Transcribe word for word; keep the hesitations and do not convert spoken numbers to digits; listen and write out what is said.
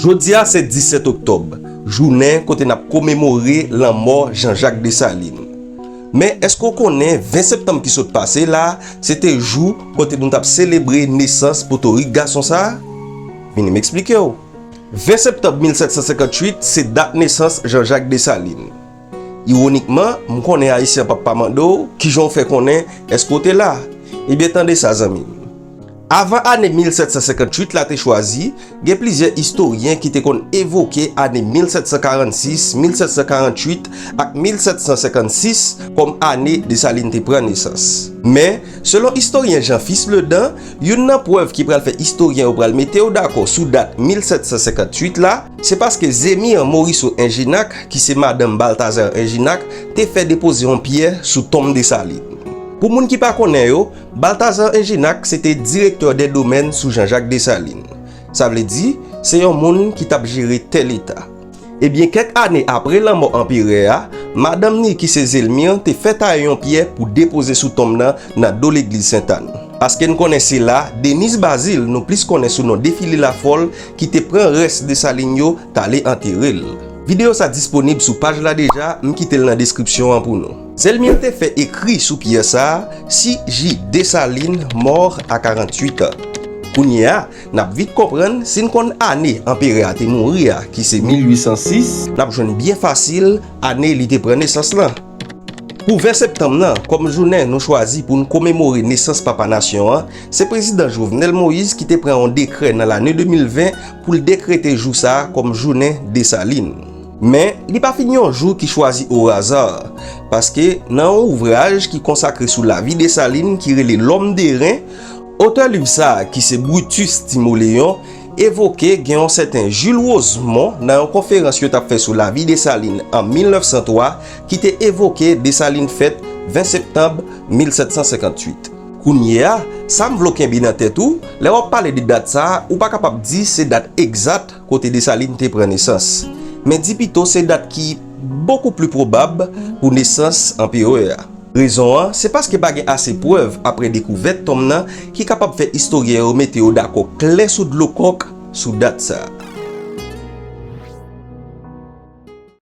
Jodi a se disèt oktòb, jounen kote n ap komemore lanmò Jean-Jacques Dessalines. Men èske w konnen ven septanm ki sot pase la, se te jou kote nou t ap selebre nesans potorik gason sa a? Vini m eksplike w. Ven septanm mil sèt san senkantuit se dat nesans Jean-Jacques Dessalines. Iwonikman, m konnen Ayisyen p ap pa mande w kijan w fè konnen èske w te la. Ebyen, tande sa, zanmi m. Avan ane mil sèt san senkantuit la te chwazi, gen plizyè istoryen ki te konn evoke ane mil sèt san karannsis, mil sèt san karanntuit ak mil sèt san senkannsis kòm ane Desalin te pran nesans. Men, selon istoryen Jean Fils Ledan, youn nan prèv ki pral fè istoryen yo pral mete yo dakò sou dat mil sèt san senkantuit la, se paske Zemir Morisseau Ingénac, ki se madanm Balthazar Ingénac, te fè depoze yon pyè sou tonm Desalin. Pou moun ki pa konnen yo, Balthazar Ingénac se te direktè dè domèn sou Jean-Jacques Dessalines. Sa vle di, se yon moun ki t ap jere tè leta. Ebyen, kèk ane apre lanmò anperè a, madanm ni ki se Zelmir te fè taye yon pyè pou depoze sou tonm nan nan do legliz Sentàn. Paske n konnen se la, Denise Bazile, nou plis konnen sou non Défilé Lafolle, ki te pran rès Desalin yo t ale antere l. Videyo sa disponib sou paj la deja, m kite l nan deskripsyon an pou nou. Zelmir te fè ekri sou pyè sa a, Si J. Dessalines mort à quarante-huit ans. Kounye a, n ap vit konprann si n konn ane anperè a te mouri a, ki se mil uit san sis, n ap jwenn byen fasil ane li te pran nesans lan. Pou ven septanm nan, kòm jounen nou chwazi pou n komemore nesans Papa Nasyon an, se Prezidan Jovenel Moïse ki te pran yon dekrè nan lane de mil ven pou l dekrete jou sa a kòm jounen Desalin. Men, li pa fin yon jou ki chwazi ohaza, paske nan yon ouvraj ki konsakre sou lavi Desalin ki rele L'Homme de Reims, otè liv sa a, ki se Brutus Timoléon, evoke gen yon sèten Jules Rosemond nan yon konferans yo t ap fè sou lavi Desalin an mil nèf san twa ki te evoke Desalin fèt ven septanm mil sèt san senkantuit. Kounye a, sa m vle w kenbe nan tèt ou, lè w ap pale de dat sa a, ou pa kapab di se dat egzat kote Desalin te pran nesans. Men di pito se dat ki bokou pli pwobab pou nesans anperè a. Rezon an, se paske pa gen ase prèv apre dekouvèt tonm nan ki kapab fè istoryen yo mete yo dakò klè sou dlo kòk sou dat sa a.